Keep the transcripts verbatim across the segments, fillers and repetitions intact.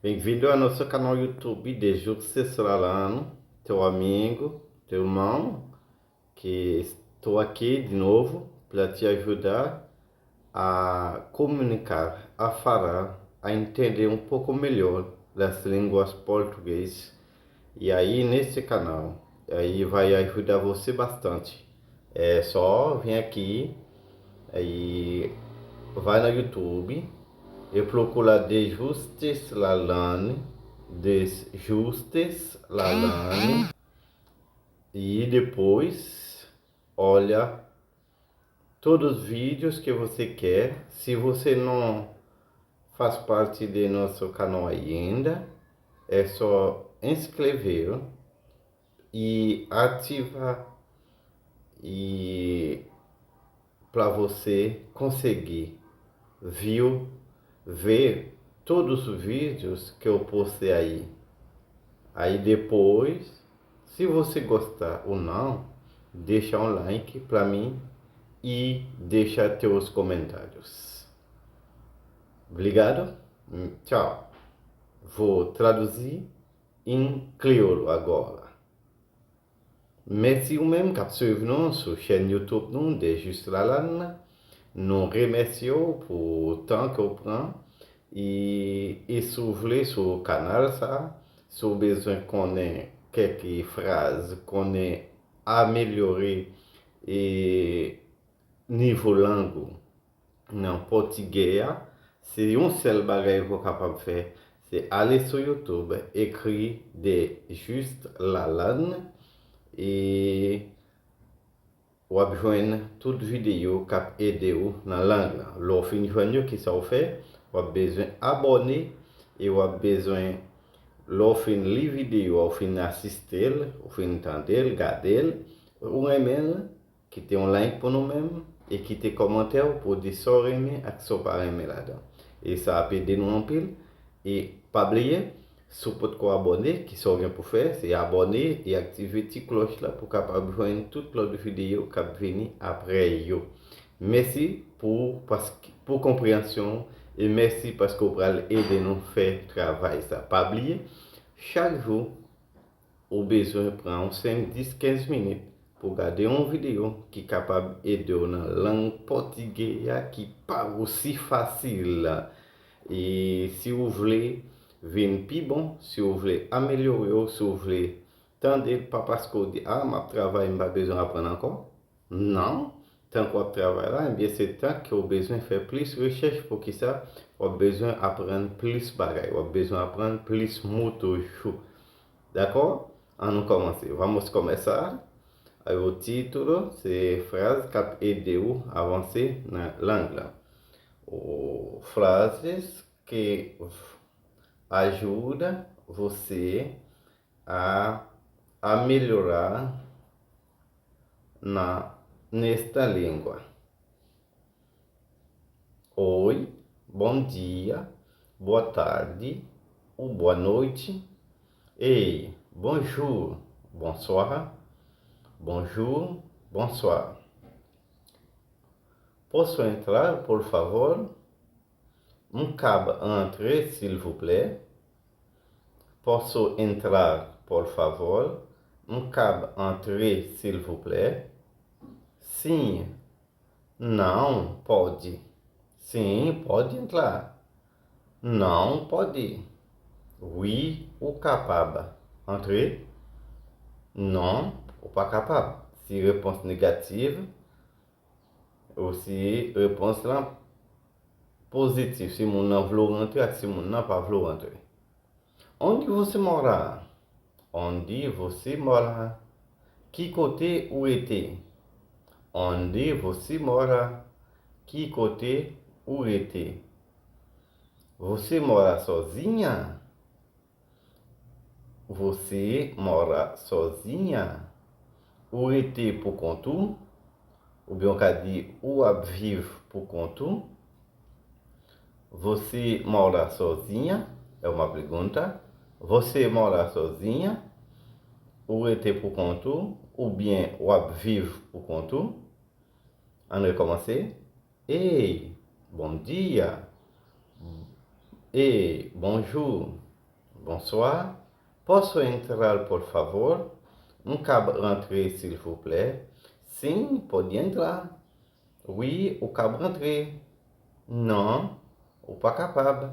Bem-vindo ao nosso canal YouTube de Justus Lalano, teu amigo, teu irmão, que estou aqui de novo para te ajudar a comunicar, a falar, a entender um pouco melhor das línguas português. E aí, nesse canal, aí vai ajudar você bastante. É só vir aqui, aí vai no YouTube e procura De Justus Lalane, De Justus Lalane, e depois olha todos os vídeos que você quer. Se você não faz parte de nosso canal ainda, é só inscrever e ativar e para você conseguir viu, ver todos os vídeos que eu postei aí. Aí depois, se você gostar ou não, deixa um like para mim e deixa teus comentários. Obrigado. Tchau. Vou traduzir em crioulo agora. Mèsi ou menm k ap swiv nou sou chèn YouTube nou, De Justus Lalane. Nou remèsye w pou tan ke w pran. E, e si w vle sou kanal sa, si w bezwen konnen kèk fraz, konnen amelyore e nivo lang ou nan pòtigè a, se yon sèl bagay ke w kapab fè, se ale sou YouTube, ekri De Justus Lalane, e w ap jwenn tout videyo k ap ede w nan lang lan. Lè w fin jwenn yo, kisa w fè? W ap bezwen abòne, e w ap bezwen, lè w fin li videyo a, w fin asiste l, w fin tande l, gade l, ou renmen l, kite yon like pou nou menm e kite kòmantè w pou w di sa w renmen ak sa w pa renmen ladan. E sa ap ede nou anpil. E pa bliye, si w potko abòne, kisa w gen pou fè? Se abòne e aktive ti klòch la pou w kapab jwenn tout lòt videyo k ap vini apre yo. Mèsi pou, paske, pou konpreyansyon w e mèsi paske w pral ede nou fè travay sa. Pa bliye, chak jou, ou bezwen pran yon senk, dis, kenz minit pou gade yon videyo ki kapab ede w nan lang pòtigè a ki pa osi fasil. E si w vle vin pi bon, si w vle amelyore w, si w vle tande l, pa paske w di, "A, m ap travay, m pa bezwen aprann ankò." Non, tan ke w ap travay la, ebyen, se tan ke w bezwen fè plis rechèch. Poukisa? W ap bezwen aprann plis bagay, w ap bezwen aprann plis mo toujou. Dakò? Ann nou kòmanse. Vamos começar. Aí o título, se fraz k ap ede w avanse nan lang lan. Ou frases que ajuda você a melhorar na nesta língua. Oi, bom dia, boa tarde ou boa noite. Ei, bonjour, bonsoir, bonjour, bonsoir. Posso entrar, por favor? M kab antre, silvouplè? Posso entrar, por favor? M kab antre, silvouplè? Sim. Não, pode. Sim, pode entrar. Não, pode. Wi, ou kapab antre. Non, ou pa kapab. Si repons negatif, ou si repons lan pozitif, si moun nan vle w rantre ak si moun nan pa vle w rantre. Onde você mora? Onde você mora? Ki kote ou rete? Onde você mora? Ki kote ou rete? Você mora sozinha? Você mora sozinha? Ou rete pou kont ou? Oubyen ou ka di ou ap viv pou kont ou. Você mora sozinha? É uma pergunta. Você mora sozinha? Ou rete pou kont ou? Oubyen w ap viv pou kont ou? Ann rekòmanse. Ei, bom dia. Ei, bonjour. Bonsoir. Posso entrar, por favor? M kab rantre, silvouplè? Sim, pode entrar. Wi, ou kab rantre. Non, ou pa kapab.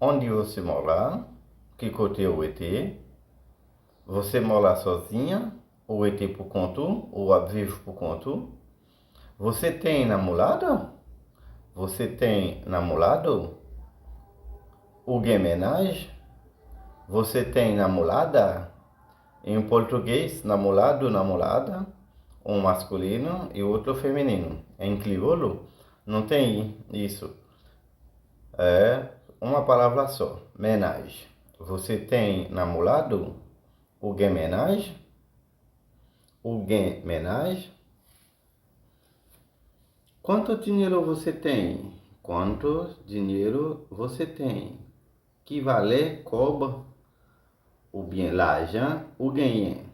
Onde você mora? Ki kote ou rete? Você mora sozinha? Ou rete pou kont ou? Ou ap viv pou kont ou? Você tem namorado? Você tem namorado? Ou gen mennaj? Você tem namorada? Em português, namorado, namorada, um masculino e outro feminino. Em crioulo, não tem isso. É uma palavra só. Mennaj. Você tem namorado? Ou gen mennaj? Ou gen mennaj? Quanto dinheiro você tem? Quanto dinheiro você tem? Ki valè kòb oubyen lajan ou genyen?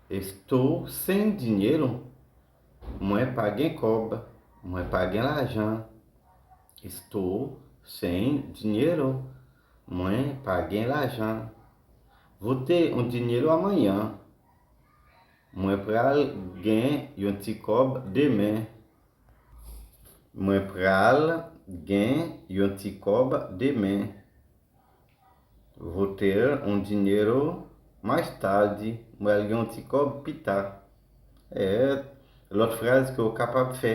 Estou sem dinheiro. Mwen pa gen kòb. Mwen pa gen lajan. Estou sem dinheiro. Mwen pa gen lajan. Vou ter um dinheiro amanhã. Mwen pral gen yon ti kòb demen. Mwen pral gen yon ti kòb demen. Vou ter um dinheiro mais tarde. Mwen pral gen yon ti kòb pita. É, lòt fraz ke ou kapab fè.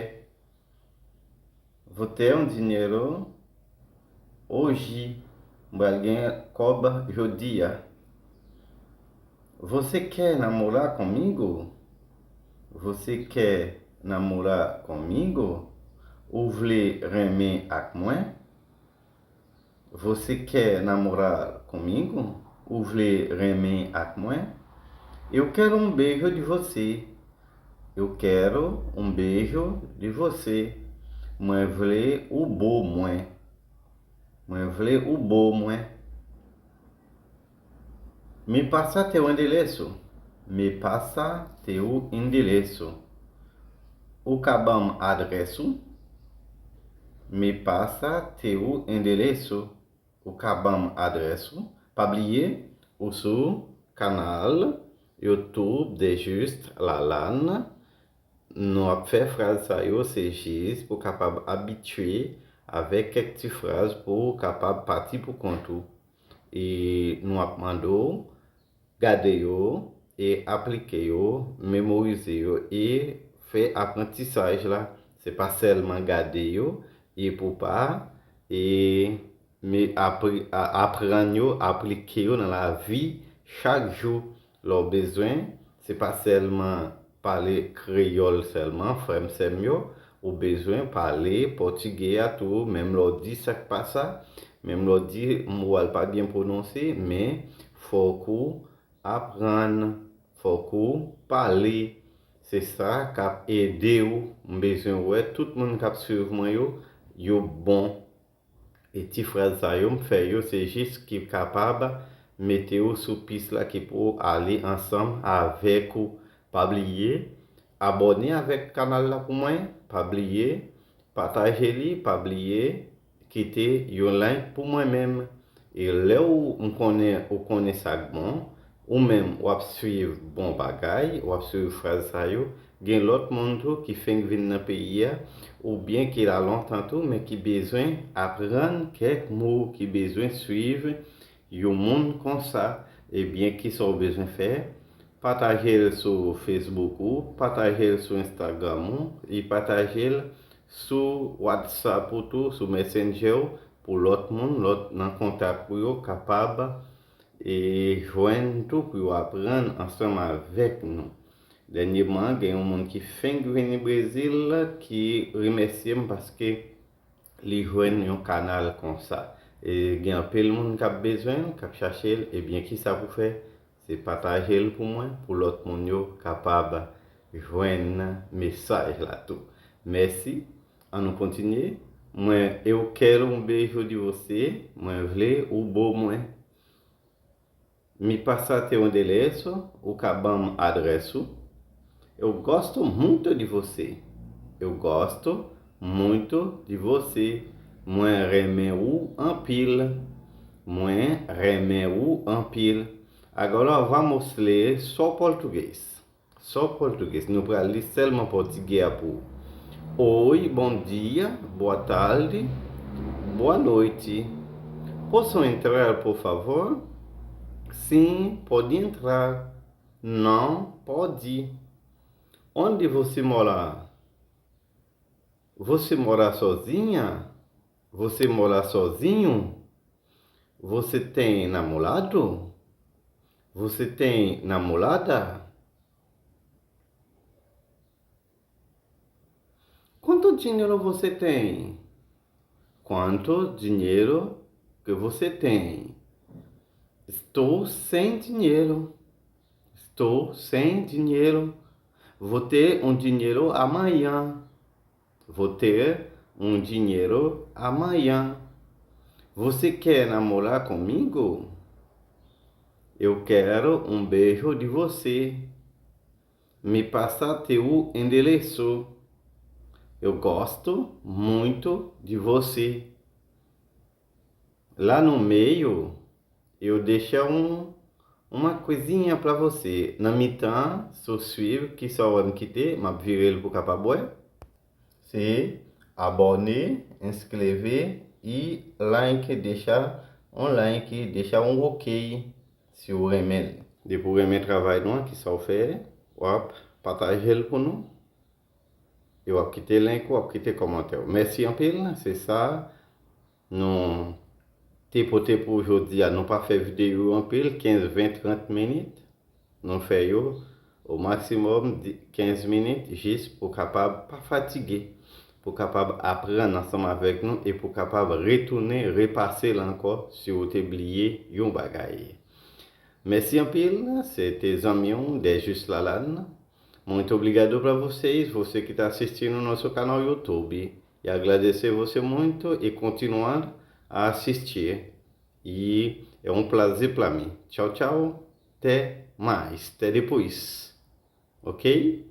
Vou ter um dinheiro hoje. Mwen pral gen kòb jodi a. Você quer namorar comigo? Você quer namorar comigo? Ou vle renmen ak mwen? Você quer namorar comigo? Ou vle renmen ak mwen? Eu quero um beijo de você. Eu quero um beijo de você. Mwen vle ou bo mwen. Mwen vle ou bo mwen. Me pasa teu endereço. Me pasa teu endereço. Ou ka ban m adrès ou? Me pasa teu endereço. Ou ka ban m adrès ou? Pa bliye, ou sou kanal YouTube de Juste Lalanne. Nou ap fè fraz sa yo, se jis pou kapab abitye avèk kèk ti fraz pou kapab pati pou kont ou. E nou ap mande w gade yo e aplike yo, memorize yo e fè aprantisaj la. Se pa sèlman gade yo e pou pa e men apri, a, aprann yo, aplike yo nan lavi chak jou. Lè w bezwen, se pa sèlman pale kreyòl sèlman, frè m, sè m yo, ou bezwen pale pòtigè a tou, menm lè w di sa k pa sa, menm lè w di mo a l pa byen pwononse, men fòk ou aprann, fòk ou pale. Se sa k ap ede w. M bezwen wè tout moun k ap swiv mwen yo, yo bon. E ti fraz sa yo m fè yo, se jis ki kapab mete w sou pis la ki pou ale ansanm avèk ou. Pa bliye, abòne avèk kanal la pou mwen. Pa bliye, pataje li. Pa bliye, kite yon like pou mwen menm. E lè w, m konnen ou konnen sa k bon, ou menm w ap swiv bon bagay, w ap swiv fraz sa yo, gen lòt moun tou ki fenk vin nan peyi a, oubyen ki la lontan tou, men ki bezwen aprann kèk mo, ki bezwen swiv yon moun konsa, ebyen, kisa w bezwen fè? Pataje l sou Facebook ou, pataje l sou Instagram ou, e pataje l sou WhatsApp ou tou, sou Messenger ou, pou lòt moun, lòt nan kontak ou yo kapab e jwenn tou pou yo aprann ansanm avèk nou. Dènyèman, gen yon moun ki fenk vini Brezil ki remèsye m paske li jwenn yon kanal konsa. E gen anpil moun k ap bezwen l, k ap chache l, ebyen, kisa pou fè? Se pataje l pou mwen, pou lòt moun yo kapab jwenn mesaj la tou. Mèsi. Ann nou kontinye. Mwen, eu quero um beijo de você. Mwen vle ou bo mwen. Me passa teu endereço, ou ka ban m adrès ou. Eu gosto muito de você. Eu gosto muito de você. Mwen renmen ou anpil. Mwen renmen ou anpil. Agora vamos ler só português. Só português. Nou pral li sèlman pòtigè a pou ou. Oi, bom dia, boa tarde, boa noite. Posso entrar, por favor? Sim, pode entrar. Não, pode. Onde você mora? Você mora sozinha? Você mora sozinho? Você tem namorado? Você tem namorada? Quanto dinheiro você tem? Quanto dinheiro que você tem? Estou sem dinheiro. Estou sem dinheiro. Vou ter um dinheiro amanhã. Vou ter um dinheiro amanhã. Você quer namorar comigo? Eu quero um beijo de você. Me passa teu endereço. Eu gosto muito de você. Lá no meio, eu deixo um, uma coisinha para você. Nan mitan, si w swiv, kisa w wè m kite, m ap vire l pou w kapab wè. Se abòne, enskreve, e like, deixa um like, deixa um ok, si w renmen l. Depi w renmen travay nou an, kisa w fè? W ap pataje l pou nou. E w ap kite link, w ap kite kòmantè w. Mèsi anpil, se sa nou te pote pou jodi a. Nou pa fè videyo anpil, kenz, ven, trant minit. Nou fè yo o maksimòm kenz minit, jis pou kapab pa fatige, pou kapab aprann ansanm avèk nou e pou kapab retounen repase l ankò si w te bliye yon bagay. Mèsi anpil, se te zanmi w Dejus Lalanne. Muito obrigado para vocês, você que está assistindo o nosso canal YouTube. E agradecer você muito e continuar a assistir. E é um prazer para mim. Tchau, tchau. Até mais. Até depois. Ok?